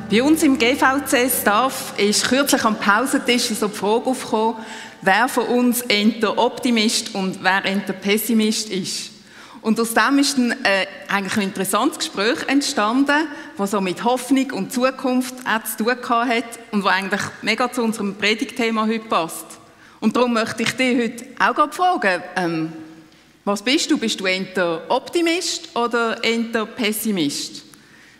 Bei uns im GVC-Staff ist kürzlich am Pausentisch so die Frage aufgekommen, wer von uns eher der Optimist und wer eher der Pessimist ist. Und aus dem ist dann eigentlich ein interessantes Gespräch entstanden, das so mit Hoffnung und Zukunft auch zu tun hat und das eigentlich mega zu unserem Predigtthema heute passt. Und darum möchte ich dich heute auch gerade fragen, was bist du? Bist du eher der Optimist oder eher der Pessimist?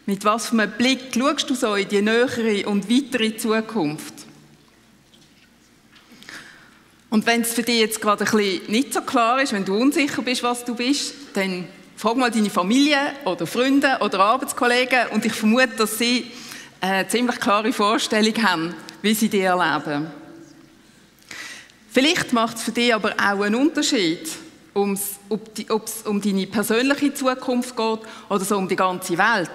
Mit was für einem Blick schaust du so in die nähere und weitere Zukunft? Und wenn es für dich jetzt gerade ein bisschen nicht so klar ist, wenn du unsicher bist, was du bist, dann frag mal deine Familie oder Freunde oder Arbeitskollegen und ich vermute, dass sie eine ziemlich klare Vorstellung haben, wie sie dich erleben. Vielleicht macht es für dich aber auch einen Unterschied, ob es um deine persönliche Zukunft geht oder so um die ganze Welt.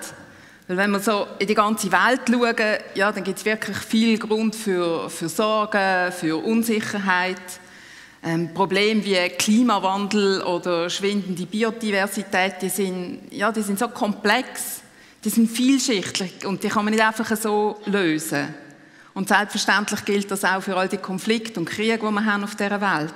Weil wenn wir so in die ganze Welt schauen, ja, dann gibt es wirklich viel Grund für Sorgen, für Unsicherheit. Probleme wie Klimawandel oder schwindende Biodiversität, die sind so komplex, die sind vielschichtig und die kann man nicht einfach so lösen. Und selbstverständlich gilt das auch für all die Konflikte und Kriege, die wir haben auf dieser Welt.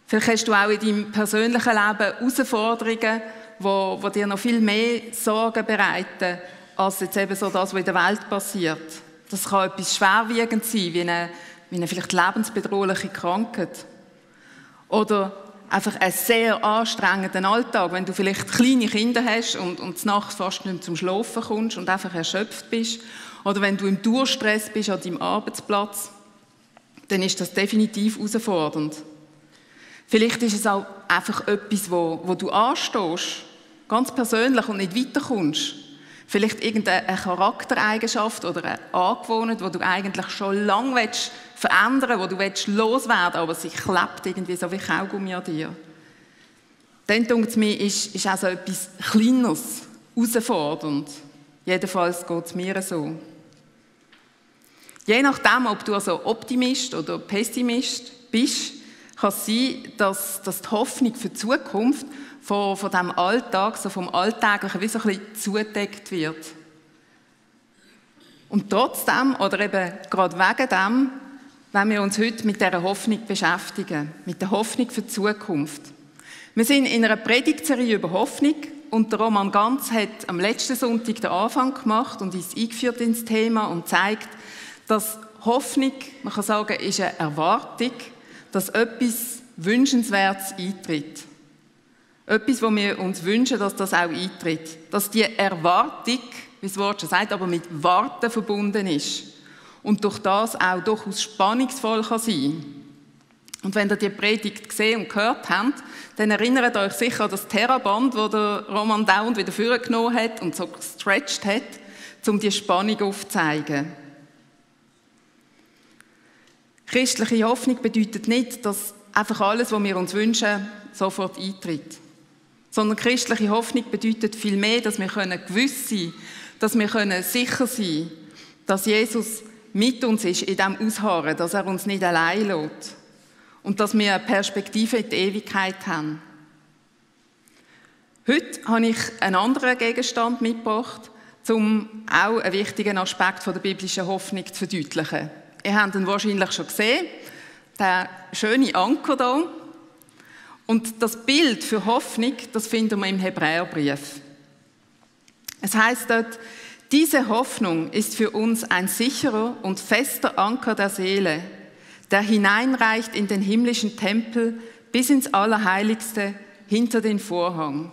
Vielleicht hast du auch in deinem persönlichen Leben Herausforderungen, die dir noch viel mehr Sorgen bereiten, als jetzt eben so das, was in der Welt passiert. Das kann etwas schwerwiegend sein, wie eine vielleicht lebensbedrohliche Krankheit. Oder einfach einen sehr anstrengenden Alltag, wenn du vielleicht kleine Kinder hast und nachts fast nicht mehr zum Schlafen kommst und einfach erschöpft bist. Oder wenn du im Dauerstress bist an deinem Arbeitsplatz, dann ist das definitiv herausfordernd. Vielleicht ist es auch einfach etwas, wo du anstehst, ganz persönlich und nicht weiterkommst. Vielleicht irgendeine Charaktereigenschaft oder eine Angewohnheit, die du eigentlich schon lange verändern willst, die du loswerden willst, aber sie klebt irgendwie so wie Kaugummi an dir. Dann denke ich mir, ist auch so etwas Kleines, herausfordernd. Jedenfalls geht es mir so. Je nachdem, ob du also Optimist oder Pessimist bist, kann es sein, dass die Hoffnung für die Zukunft von diesem Alltag, so vom Alltäglichen, wie so ein bisschen zugedeckt wird. Und trotzdem, oder eben gerade wegen dem, wollen wir uns heute mit dieser Hoffnung beschäftigen, mit der Hoffnung für die Zukunft. Wir sind in einer Predigtserie über Hoffnung und der Roman Ganz hat am letzten Sonntag den Anfang gemacht und ist eingeführt ins Thema und zeigt, dass Hoffnung, man kann sagen, ist eine Erwartung, dass etwas Wünschenswertes eintritt. Etwas, wo wir uns wünschen, dass das auch eintritt. Dass die Erwartung, wie das Wort schon sagt, aber mit Warten verbunden ist. Und durch das auch durchaus spannungsvoll kann sein. Und wenn ihr die Predigt gesehen und gehört habt, dann erinnert euch sicher an das Terraband, das der Roman dauernd wieder vorgenommen hat und so gestretcht hat, um die Spannung aufzuzeigen. Christliche Hoffnung bedeutet nicht, dass einfach alles, was wir uns wünschen, sofort eintritt. Sondern christliche Hoffnung bedeutet vielmehr, dass wir gewiss sein können, dass wir sicher sein können, dass Jesus mit uns ist in diesem Ausharren, dass er uns nicht allein lässt und dass wir eine Perspektive in die Ewigkeit haben. Heute habe ich einen anderen Gegenstand mitgebracht, um auch einen wichtigen Aspekt der biblischen Hoffnung zu verdeutlichen. Ihr habt ihn wahrscheinlich schon gesehen, der schöne Anker hier. Und das Bild für Hoffnung, das finden wir im Hebräerbrief. Es heißt dort, diese Hoffnung ist für uns ein sicherer und fester Anker der Seele, der hineinreicht in den himmlischen Tempel bis ins Allerheiligste hinter den Vorhang.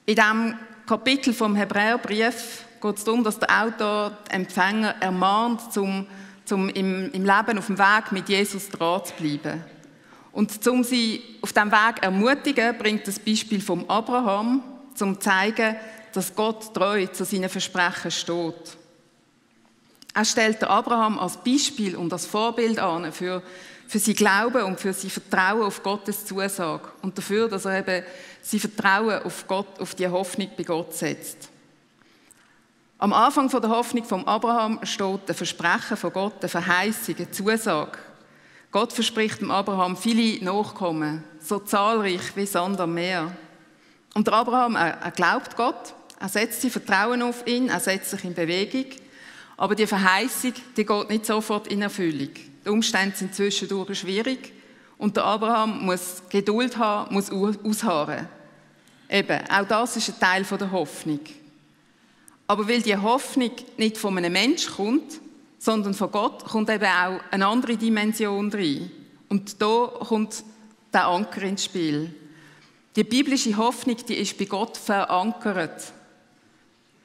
In diesem Kapitel vom Hebräerbrief geht es darum, dass der Autor den Empfänger ermahnt, um im Leben auf dem Weg mit Jesus dran zu bleiben. Und um sie auf diesem Weg zu ermutigen, bringt das Beispiel vom Abraham, um zu zeigen, dass Gott treu zu seinen Versprechen steht. Er stellt Abraham als Beispiel und als Vorbild an für sein Glauben und für sein Vertrauen auf Gottes Zusage und dafür, dass er eben sein Vertrauen auf Gott, auf die Hoffnung bei Gott setzt. Am Anfang der Hoffnung von Abraham steht ein Versprechen von Gott, eine Verheißung, eine Zusage. Gott verspricht dem Abraham viele Nachkommen, so zahlreich wie Sand am Meer. Und der Abraham, er glaubt Gott, er setzt sein Vertrauen auf ihn, er setzt sich in Bewegung. Aber die Verheißung, die geht nicht sofort in Erfüllung. Die Umstände sind zwischendurch schwierig und der Abraham muss Geduld haben, muss ausharren. Eben, auch das ist ein Teil der Hoffnung. Aber weil die Hoffnung nicht von einem Menschen kommt, sondern von Gott, kommt eben auch eine andere Dimension rein. Und da kommt der Anker ins Spiel. Die biblische Hoffnung, die ist bei Gott verankert.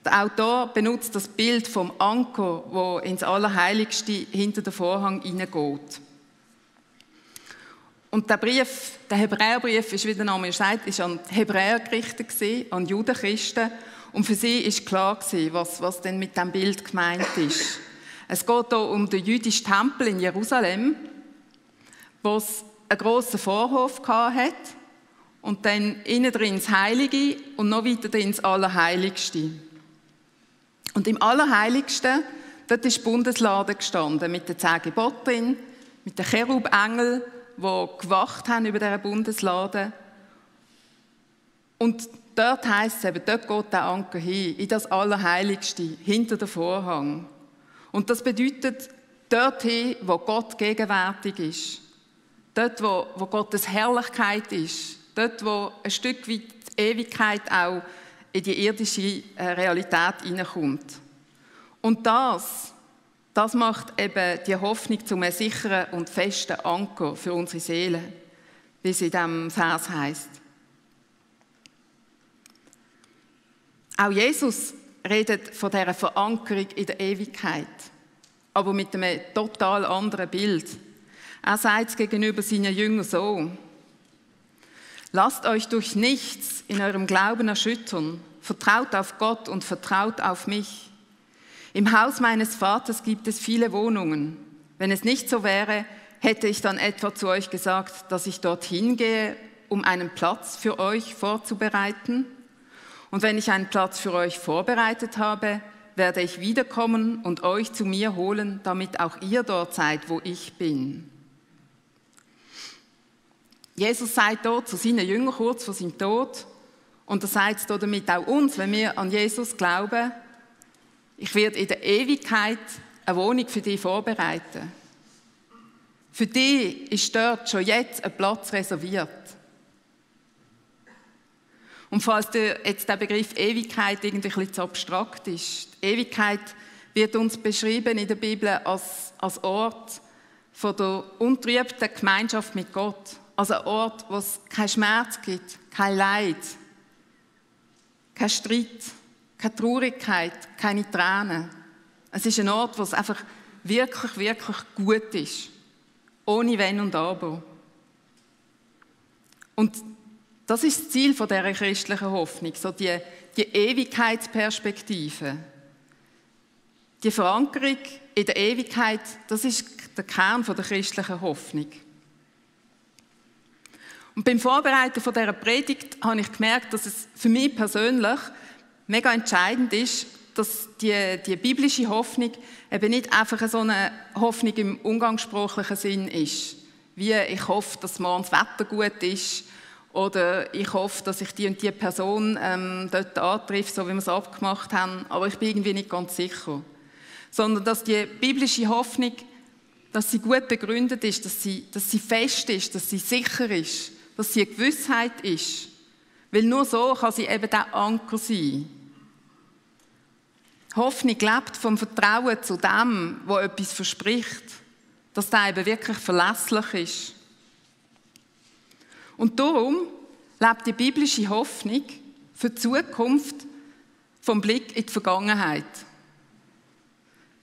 Der Autor benutzt das Bild vom Anker, wo ins Allerheiligste hinter den Vorhang hineingeht. Und der Hebräerbrief, ist, wie der Name sagt, ist an die Hebräer gerichtet gewesen, an Judenchristen. Und für sie ist klar gewesen, was denn mit diesem Bild gemeint ist. Es geht hier um den jüdischen Tempel in Jerusalem, wo es einen grossen Vorhof hatte und dann innen drin das Heilige und noch weiter drin das Allerheiligste. Und im Allerheiligsten, dort ist die Bundeslade gestanden, mit den 10 Geboten drin, mit den Cherubengel, die gewacht haben über dieser Bundeslade. Und dort heisst es eben, dort geht der Anker hin, in das Allerheiligste, hinter den Vorhang. Und das bedeutet, dorthin, wo Gott gegenwärtig ist. Dort, wo Gottes Herrlichkeit ist. Dort, wo ein Stück weit die Ewigkeit auch in die irdische Realität hineinkommt. Und das macht eben die Hoffnung zu einem sicheren und festen Anker für unsere Seele, wie es in diesem Vers heisst. Auch Jesus redet von dieser Verankerung in der Ewigkeit, aber mit einem total anderen Bild. Er sagt es gegenüber seinen Jüngern so: Lasst euch durch nichts in eurem Glauben erschüttern. Vertraut auf Gott und vertraut auf mich. Im Haus meines Vaters gibt es viele Wohnungen. Wenn es nicht so wäre, hätte ich dann etwa zu euch gesagt, dass ich dorthin gehe, um einen Platz für euch vorzubereiten? Und wenn ich einen Platz für euch vorbereitet habe, werde ich wiederkommen und euch zu mir holen, damit auch ihr dort seid, wo ich bin. Jesus sagt dort zu seinen Jüngern kurz vor seinem Tod, und er sagt es damit auch uns, wenn wir an Jesus glauben: Ich werde in der Ewigkeit eine Wohnung für dich vorbereiten. Für dich ist dort schon jetzt ein Platz reserviert. Und falls dir jetzt der Begriff Ewigkeit irgendwie ein bisschen zu abstrakt ist, die Ewigkeit wird uns beschrieben in der Bibel als Ort von der untrübten Gemeinschaft mit Gott. Also ein Ort, wo es keinen Schmerz gibt, kein Leid, kein Streit, keine Traurigkeit, keine Tränen. Es ist ein Ort, wo es einfach wirklich, wirklich gut ist. Ohne Wenn und Aber. Und das ist das Ziel dieser christlichen Hoffnung, so die Ewigkeitsperspektive. Die Verankerung in der Ewigkeit, das ist der Kern der christlichen Hoffnung. Und beim Vorbereiten von dieser Predigt habe ich gemerkt, dass es für mich persönlich mega entscheidend ist, dass die biblische Hoffnung eben nicht einfach so eine Hoffnung im umgangssprachlichen Sinn ist. Wie ich hoffe, dass morgen das Wetter gut ist, oder ich hoffe, dass ich die und die Person dort antreffe, so wie wir es abgemacht haben, aber ich bin irgendwie nicht ganz sicher. Sondern dass die biblische Hoffnung, dass sie gut begründet ist, dass sie fest ist, dass sie sicher ist, dass sie eine Gewissheit ist. Weil nur so kann sie eben der Anker sein. Hoffnung lebt vom Vertrauen zu dem, der etwas verspricht, dass der eben wirklich verlässlich ist. Und darum lebt die biblische Hoffnung für die Zukunft vom Blick in die Vergangenheit.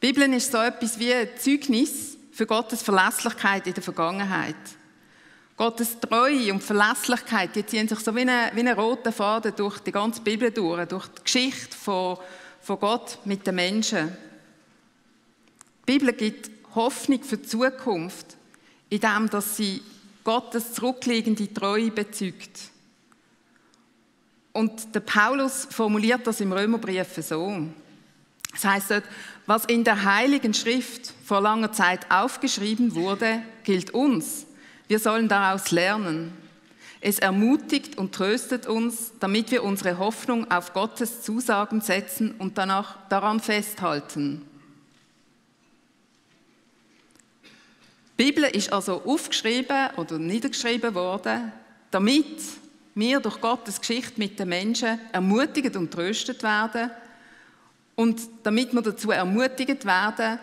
Die Bibel ist so etwas wie ein Zeugnis für Gottes Verlässlichkeit in der Vergangenheit. Gottes Treue und Verlässlichkeit, die ziehen sich so wie ein roter Faden durch die ganze Bibel durch die Geschichte von Gott mit den Menschen. Die Bibel gibt Hoffnung für die Zukunft, indem dass sie Gottes zurückliegende Treue bezeugt. Und der Paulus formuliert das im Römerbrief so. Das heisst dort: Was in der Heiligen Schrift vor langer Zeit aufgeschrieben wurde, gilt uns. Wir sollen daraus lernen. Es ermutigt und tröstet uns, damit wir unsere Hoffnung auf Gottes Zusagen setzen und danach daran festhalten. Die Bibel ist also aufgeschrieben oder niedergeschrieben worden, damit wir durch Gottes Geschichte mit den Menschen ermutigt und tröstet werden und damit wir dazu ermutigt werden,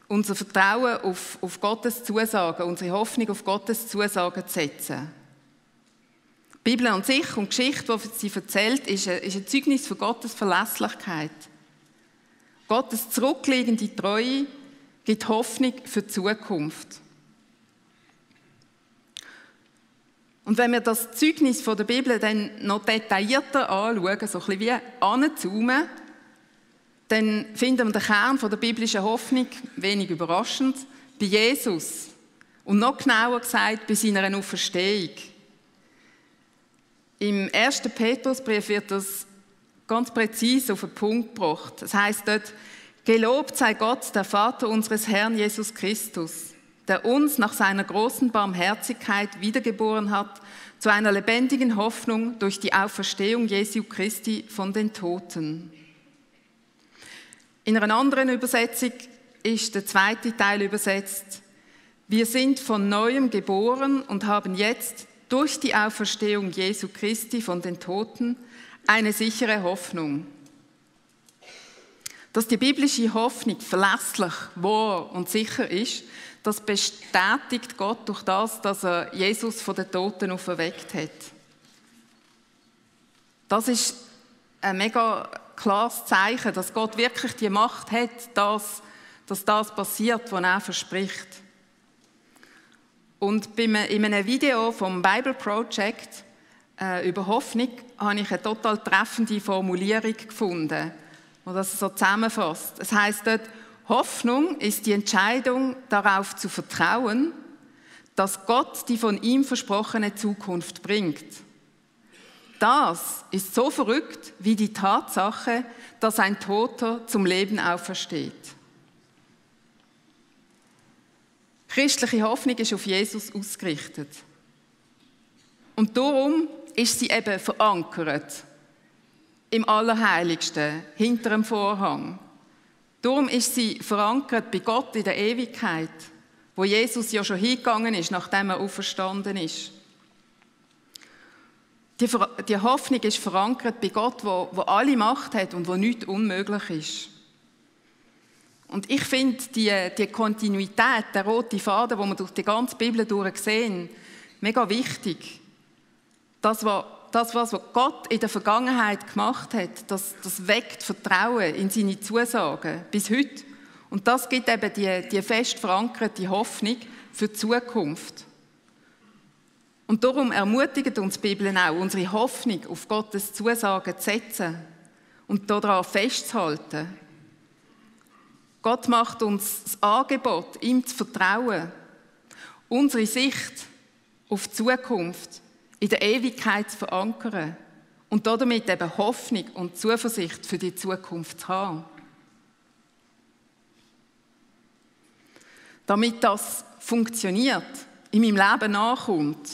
unser Vertrauen auf Gottes Zusagen, unsere Hoffnung auf Gottes Zusagen zu setzen. Die Bibel an sich und die Geschichte, die sie erzählt, ist ein Zeugnis von Gottes Verlässlichkeit. Gottes zurückliegende Treue gibt Hoffnung für die Zukunft. Und wenn wir das Zeugnis von der Bibel dann noch detaillierter anschauen, so ein bisschen wie anzoomen, dann finden wir den Kern der biblischen Hoffnung, wenig überraschend, bei Jesus. Und noch genauer gesagt, bei seiner Auferstehung. Im 1. Petrusbrief wird das ganz präzise auf den Punkt gebracht. Es heisst dort, gelobt sei Gott, der Vater unseres Herrn Jesus Christus, der uns nach seiner großen Barmherzigkeit wiedergeboren hat zu einer lebendigen Hoffnung durch die Auferstehung Jesu Christi von den Toten. In einer anderen Übersetzung ist der zweite Teil übersetzt, wir sind von Neuem geboren und haben jetzt durch die Auferstehung Jesu Christi von den Toten eine sichere Hoffnung. Dass die biblische Hoffnung verlässlich, wahr und sicher ist, das bestätigt Gott durch das, dass er Jesus von den Toten auferweckt hat. Das ist ein mega klares Zeichen, dass Gott wirklich die Macht hat, dass das passiert, was er verspricht. Und in einem Video vom Bible Project über Hoffnung habe ich eine total treffende Formulierung gefunden, die das so zusammenfasst. Es heisst dort, Hoffnung ist die Entscheidung, darauf zu vertrauen, dass Gott die von ihm versprochene Zukunft bringt. Das ist so verrückt wie die Tatsache, dass ein Toter zum Leben aufersteht. Christliche Hoffnung ist auf Jesus ausgerichtet. Und darum ist sie eben verankert im Allerheiligsten, hinter dem Vorhang. Darum ist sie verankert bei Gott in der Ewigkeit, wo Jesus ja schon hingegangen ist, nachdem er auferstanden ist. Die Hoffnung ist verankert bei Gott, wo alle Macht hat und wo nichts unmöglich ist. Und ich finde die Kontinuität, der rote Faden, den wir durch die ganze Bibel durch sehen, mega wichtig. Das, was Gott in der Vergangenheit gemacht hat, das weckt Vertrauen in seine Zusagen bis heute. Und das gibt eben die fest verankerte Hoffnung für die Zukunft. Und darum ermutigt uns die Bibel auch, unsere Hoffnung auf Gottes Zusagen zu setzen und daran festzuhalten. Gott macht uns das Angebot, ihm zu vertrauen, unsere Sicht auf die Zukunft in der Ewigkeit zu verankern und damit eben Hoffnung und Zuversicht für die Zukunft zu haben. Damit das funktioniert, in meinem Leben nachkommt,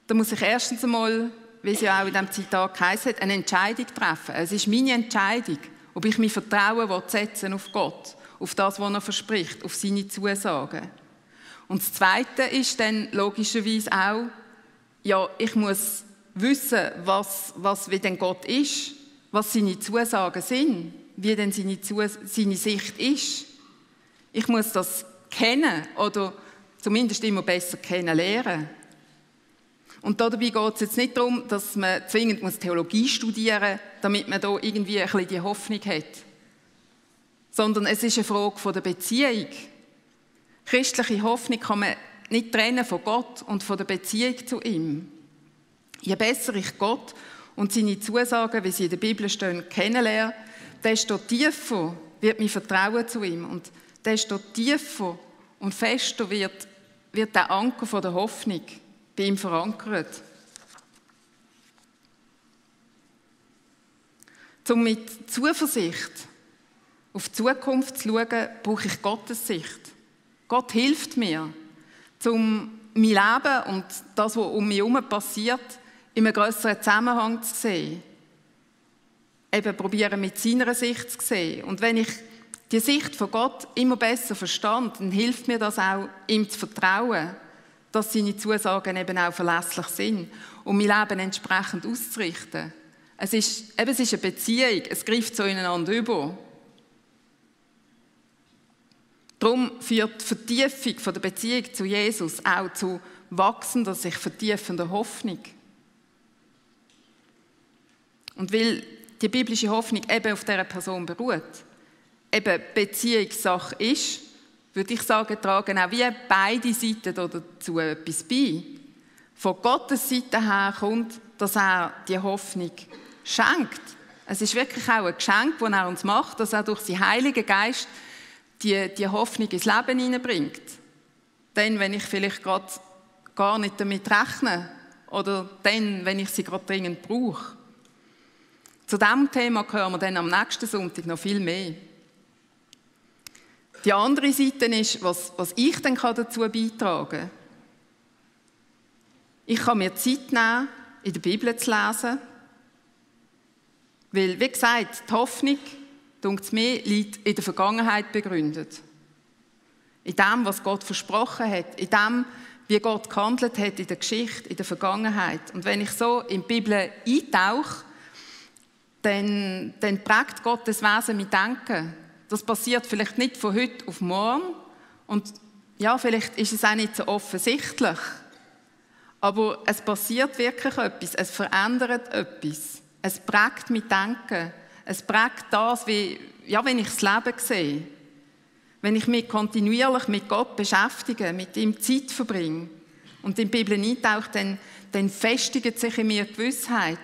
da muss ich erstens einmal, wie es ja auch in diesem Zitat geheißen hat, eine Entscheidung treffen. Es ist meine Entscheidung, ob ich mein Vertrauen setzen auf Gott, auf das, was er verspricht, auf seine Zusagen. Und das Zweite ist dann logischerweise auch, ja, ich muss wissen, wie denn Gott ist, was seine Zusagen sind, wie denn seine Sicht ist. Ich muss das kennen oder zumindest immer besser kennenlernen. Und dabei geht es jetzt nicht darum, dass man zwingend Theologie studieren muss, damit man da irgendwie ein bisschen die Hoffnung hat. Sondern es ist eine Frage von der Beziehung. Christliche Hoffnung kann man nicht trennen von Gott und von der Beziehung zu ihm. Je besser ich Gott und seine Zusagen, wie sie in der Bibel stehen, kennenlerne, desto tiefer wird mein Vertrauen zu ihm und desto tiefer und fester wird der Anker von der Hoffnung bei ihm verankert. Um mit Zuversicht auf die Zukunft zu schauen, brauche ich Gottes Sicht. Gott hilft mir, um mein Leben und das, was um mich herum passiert, in einem grösseren Zusammenhang zu sehen. Eben probieren, mit seiner Sicht zu sehen. Und wenn ich die Sicht von Gott immer besser verstand, dann hilft mir das auch, ihm zu vertrauen, dass seine Zusagen eben auch verlässlich sind und mein Leben entsprechend auszurichten. Es ist eine Beziehung, es greift zueinander über. Darum führt die Vertiefung von der Beziehung zu Jesus auch zu wachsender, sich vertiefender Hoffnung. Und weil die biblische Hoffnung eben auf dieser Person beruht, eben Beziehungssache ist, würde ich sagen, tragen auch wie beide Seiten dazu etwas bei. Von Gottes Seite her kommt, dass er die Hoffnung schenkt. Es ist wirklich auch ein Geschenk, das er uns macht, dass er durch seinen Heiligen Geist die Hoffnung ins Leben hineinbringt. Dann, wenn ich vielleicht gerade gar nicht damit rechne oder dann, wenn ich sie gerade dringend brauche. Zu diesem Thema hören wir dann am nächsten Sonntag noch viel mehr. Die andere Seite ist, was ich dann dazu beitragen kann. Ich kann mir Zeit nehmen, in der Bibel zu lesen. Weil, wie gesagt, die Hoffnung, denkt mir, liegt in der Vergangenheit begründet. In dem, was Gott versprochen hat. In dem, wie Gott gehandelt hat in der Geschichte, in der Vergangenheit. Und wenn ich so in die Bibel eintauche, dann prägt Gottes Wesen mein Denken. Das passiert vielleicht nicht von heute auf morgen. Und ja, vielleicht ist es auch nicht so offensichtlich. Aber es passiert wirklich etwas. Es verändert etwas. Es prägt mein Denken. Es prägt das, wenn ich das Leben sehe. Wenn ich mich kontinuierlich mit Gott beschäftige, mit ihm Zeit verbringe und in die Bibel eintauche, dann festigt sich in mir die Gewissheit,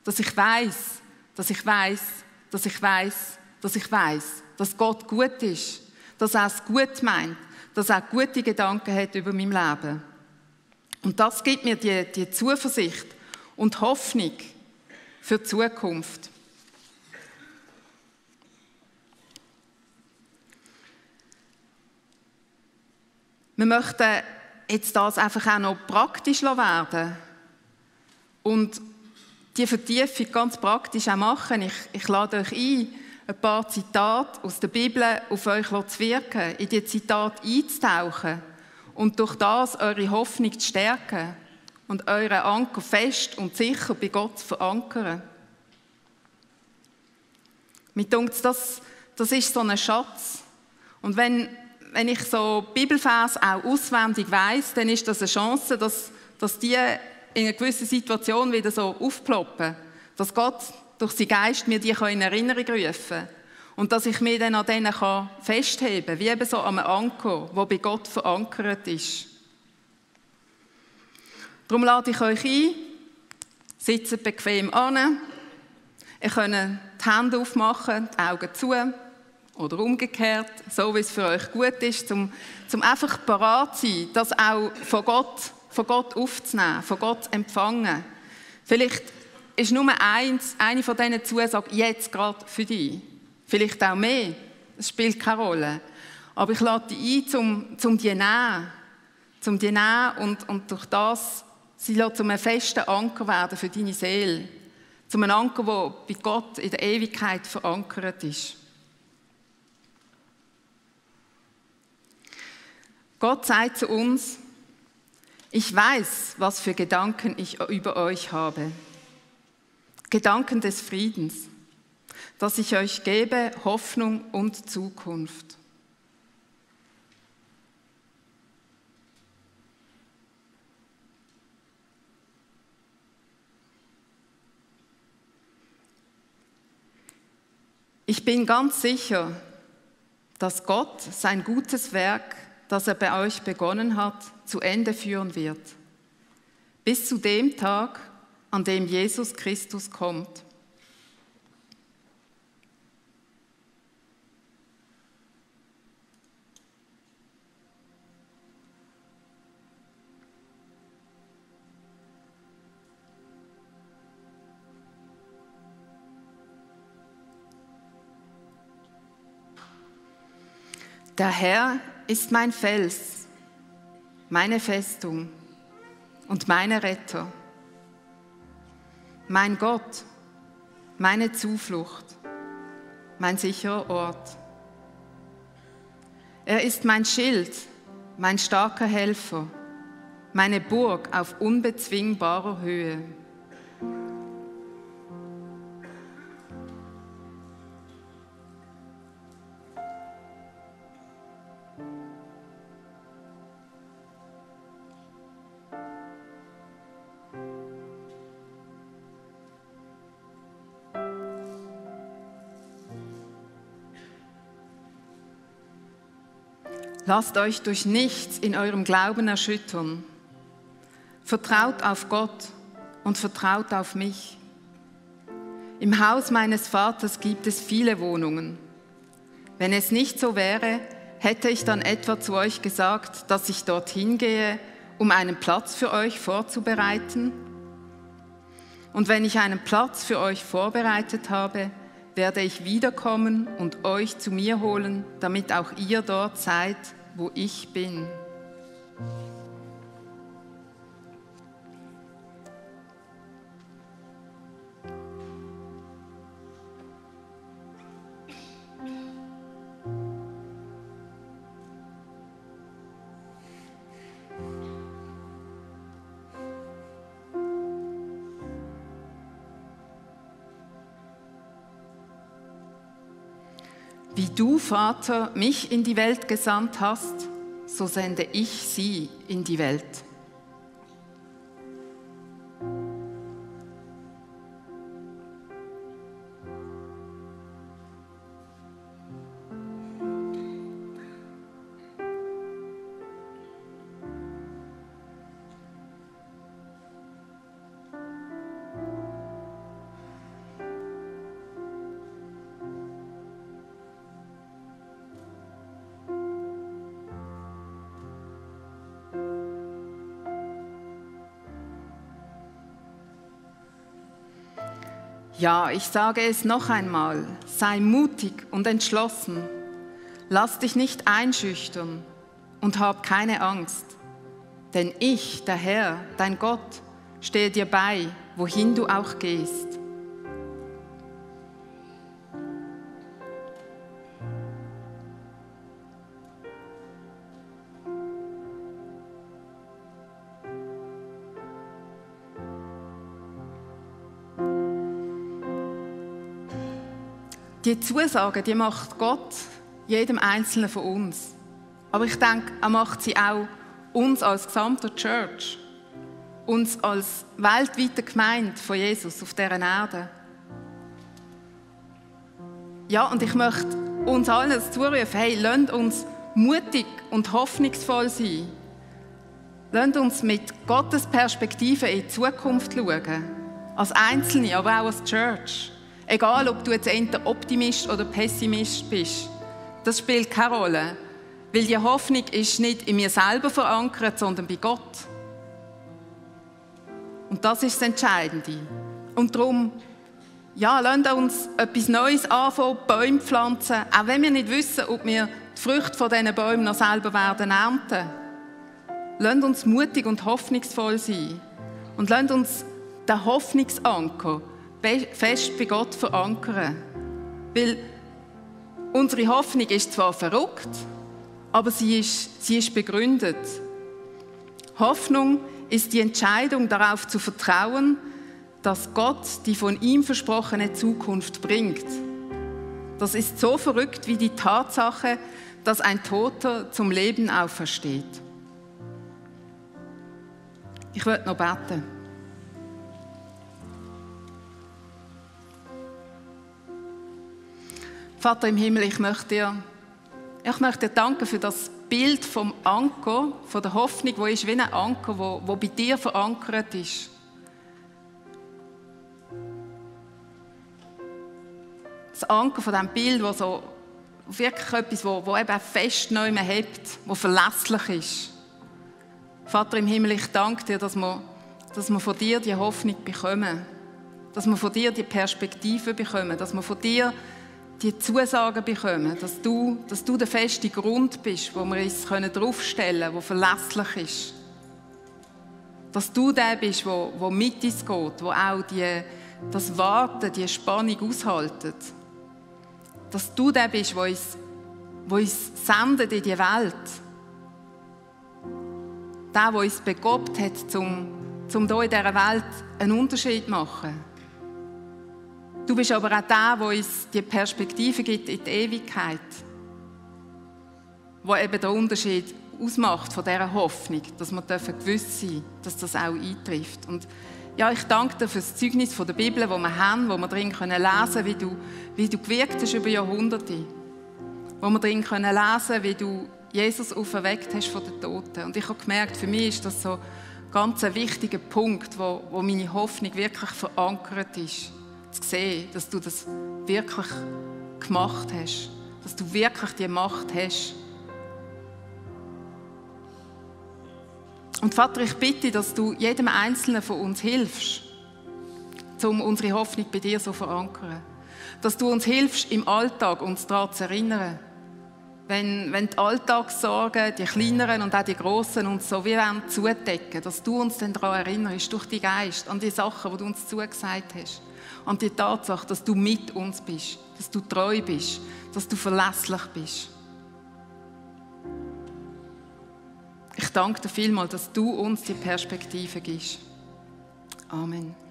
dass ich weiß, dass ich weiß, dass ich weiß, dass ich weiß, dass Gott gut ist, dass er es gut meint, dass er gute Gedanken hat über mein Leben. Und das gibt mir die Zuversicht und Hoffnung für die Zukunft. Wir möchten jetzt das einfach auch noch praktisch werden und die Vertiefung ganz praktisch auch machen. Ich lade euch ein paar Zitate aus der Bibel auf euch zu wirken, in die Zitate einzutauchen und durch das eure Hoffnung zu stärken und euren Anker fest und sicher bei Gott zu verankern. Mir denkt, das ist so ein Schatz. Und wenn ich so Bibelvers auch auswendig weiss, dann ist das eine Chance, dass die in einer gewissen Situation wieder so aufploppen. Dass Gott durch seinen Geist mir die in Erinnerung rufen kann. Und dass ich mich dann an denen festheben kann, wie eben so an einem Anker, der bei Gott verankert ist. Darum lade ich euch ein, sitzt bequem an. Ihr könnt die Hände aufmachen, die Augen zu oder umgekehrt, so wie es für euch gut ist, um einfach parat zu sein, das auch von Gott aufzunehmen, von Gott zu empfangen. Vielleicht ist nur eine von diesen Zusagen jetzt gerade für dich. Vielleicht auch mehr, es spielt keine Rolle. Aber ich lade dich ein, um die nehmen und durch das sie zu einem festen Anker werden für deine Seele. Zu einem Anker, der bei Gott in der Ewigkeit verankert ist. Gott sagt zu uns: Ich weiß, was für Gedanken ich über euch habe. Gedanken des Friedens, dass ich euch gebe Hoffnung und Zukunft. Ich bin ganz sicher, dass Gott sein gutes Werk, das er bei euch begonnen hat, zu Ende führen wird. Bis zu dem Tag, an dem Jesus Christus kommt. Der Herr ist mein Fels, meine Festung und meine Retter, mein Gott, meine Zuflucht, mein sicherer Ort. Er ist mein Schild, mein starker Helfer, meine Burg auf unbezwingbarer Höhe. Lasst euch durch nichts in eurem Glauben erschüttern. Vertraut auf Gott und vertraut auf mich. Im Haus meines Vaters gibt es viele Wohnungen. Wenn es nicht so wäre, hätte ich dann etwa zu euch gesagt, dass ich dorthin gehe, um einen Platz für euch vorzubereiten? Und wenn ich einen Platz für euch vorbereitet habe, werde ich wiederkommen und euch zu mir holen, damit auch ihr dort seid, wo ich bin. Wie du, Vater, mich in die Welt gesandt hast, so sende ich sie in die Welt. Ja, ich sage es noch einmal, sei mutig und entschlossen, lass dich nicht einschüchtern und hab keine Angst, denn ich, der Herr, dein Gott, stehe dir bei, wohin du auch gehst. Die Zusage, die macht Gott jedem Einzelnen von uns. Aber ich denke, er macht sie auch uns als gesamter Church, uns als weltweite Gemeinde von Jesus auf dieser Erde. Ja, und ich möchte uns allen zurufen, hey, lasst uns mutig und hoffnungsvoll sein. Lasst uns mit Gottes Perspektive in die Zukunft schauen. Als Einzelne, aber auch als Church. Egal, ob du jetzt eher Optimist oder Pessimist bist, das spielt keine Rolle. Weil die Hoffnung ist nicht in mir selber verankert, sondern bei Gott. Und das ist das Entscheidende. Und darum, ja, lasst uns etwas Neues anfangen, Bäume pflanzen, auch wenn wir nicht wissen, ob wir die Früchte von diesen Bäumen noch selber werden ernten. Lasst uns mutig und hoffnungsvoll sein. Und lasst uns den Hoffnungsanker fest bei Gott verankern. Weil unsere Hoffnung ist zwar verrückt, aber sie ist begründet. Hoffnung ist die Entscheidung, darauf zu vertrauen, dass Gott die von ihm versprochene Zukunft bringt. Das ist so verrückt wie die Tatsache, dass ein Toter zum Leben aufersteht. Ich möchte noch beten. Vater im Himmel, ich möchte dir danken für das Bild vom Anker, von der Hoffnung, wo ist wie ein Anker, wo bei dir verankert ist. Das Anker von diesem Bild, wo so wirklich etwas, wo eben fest neu mehr hebt, wo verlässlich ist. Vater im Himmel, ich danke dir, dass wir von dir die Hoffnung bekommen, dass wir von dir die Perspektive bekommen, dass wir von dir die Zusagen bekommen, dass du der feste Grund bist, wo wir uns draufstellen können, der verlässlich ist. Dass du der bist, der mit uns geht, der auch das Warten, die Spannung aushaltet. Dass du der bist, der uns sendet in die Welt. Der uns begabt hat, um hier in dieser Welt einen Unterschied zu machen. Du bist aber auch der uns die Perspektive gibt in die Ewigkeit. Wo eben der Unterschied ausmacht von dieser Hoffnung, dass wir gewiss sein dürfen, dass das auch eintrifft. Und ja, ich danke dir für das Zeugnis von der Bibel, das wir haben, wo wir drin lesen können, wie du gewirkt hast über Jahrhunderte. Wo wir drin lesen können, wie du Jesus auferweckt hast von den Toten. Und ich habe gemerkt, für mich ist das so ein ganz wichtiger Punkt, wo meine Hoffnung wirklich verankert ist. Zu sehen, dass du das wirklich gemacht hast. Dass du wirklich die Macht hast. Und Vater, ich bitte, dass du jedem Einzelnen von uns hilfst, um unsere Hoffnung bei dir so zu verankern. Dass du uns hilfst, im Alltag uns daran zu erinnern. Wenn die Alltagssorgen, die kleineren und auch die grossen, uns so wie zudecken, dass du uns dann daran erinnerst, durch deinen Geist, an die Sachen, die du uns zugesagt hast. An die Tatsache, dass du mit uns bist, dass du treu bist, dass du verlässlich bist. Ich danke dir vielmals, dass du uns die Perspektive gibst. Amen.